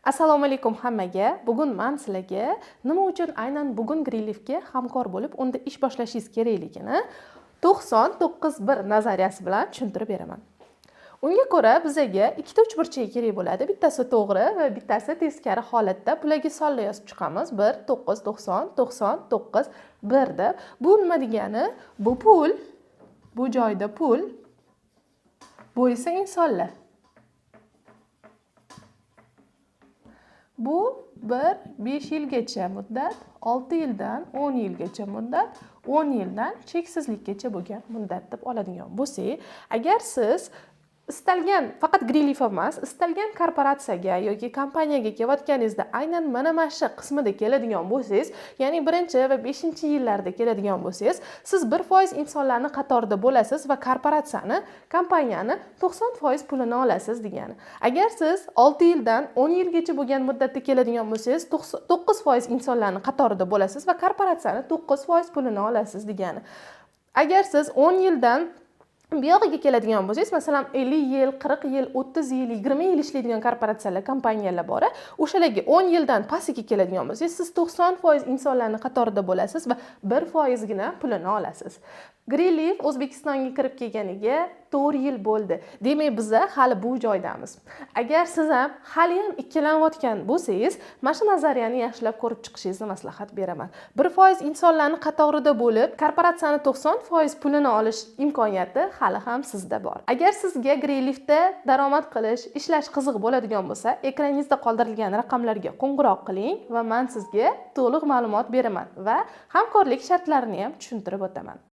Assalomu alaykum hammaga. Bugun man sizlarga nima uchun aynan bugun Greenleafga hamkor bo'lib, unda ish boshlashingiz kerakligini 99 1 nazariyasi bilan tushuntirib beraman. Unga ko'ra, bizaga ikkita uchburchak kerak bo'ladi. Bittasi to'g'ri va bittasi teskari holatda. Bularga sonlar yozib chiqamiz. 1, 9, 90, 99, 1 deb. Bu nima degani? Bu pul, bu joyda pul, bu esa insonlar. Bu 1 5 yilgacha muddat, 6 yildan 10 yilgacha muddat, 10 yildan cheksizlikkacha bo'lgan muddat deb oladigan bo'lsak, agar siz istalgan, faqat Greenleaf emas, istalgan korporatsiyaga yoki kompaniyaga kelayotganingizda aynan mana shu qismida keladigan bo'lsangiz, ya'ni birinchi va beshinchi yillarda keladigan bo'lsangiz, siz 1% insonlarni qatorida bo'lasiz va korporatsiyani, kompaniyani 90% pulini olasiz degani. Agar siz 6 yildan 10 yilgacha bo'lgan muddatda keladigan bo'lsangiz, 9% insonlarni qatorida bo'lasiz va korporatsiyani 9% pulini olasiz degani. Agar siz 10 yildan buyog'iga keladigan bo'lsangiz, masalan, 50 yil, 40 yil, 30 yil, 20 yil ishlaydigan korporatsiyalar, kompaniyalar bor, o'shalarga 10 yildan pastiga keladigan bo'lsangiz, siz 90% insonlarni qatorida bo'lasiz va 1%gina pulini olasiz. Greenleaf O'zbekistonga kirib kelganiga 4 yil bo'ldi. Demak, biza hali bu joydamiz. Agar siz ham hali ham ikkilanayotgan bo'lsangiz, mana shu nazariyani yaxshilab ko'rib chiqishingizni maslahat beraman. 1% insonlarni qatorida bo'lib, korporatsiyani 90% pulini olish imkoniyati hali ham sizda bor. Agar sizga Greenleafda daromad qilish, ishlash qiziq bo'ladigan bo'lsa, ekraningizda qoldirilgan raqamlarga qo'ng'iroq qiling va men sizga to'liq ma'lumot beraman va hamkorlik shartlarini ham tushuntirib o'taman.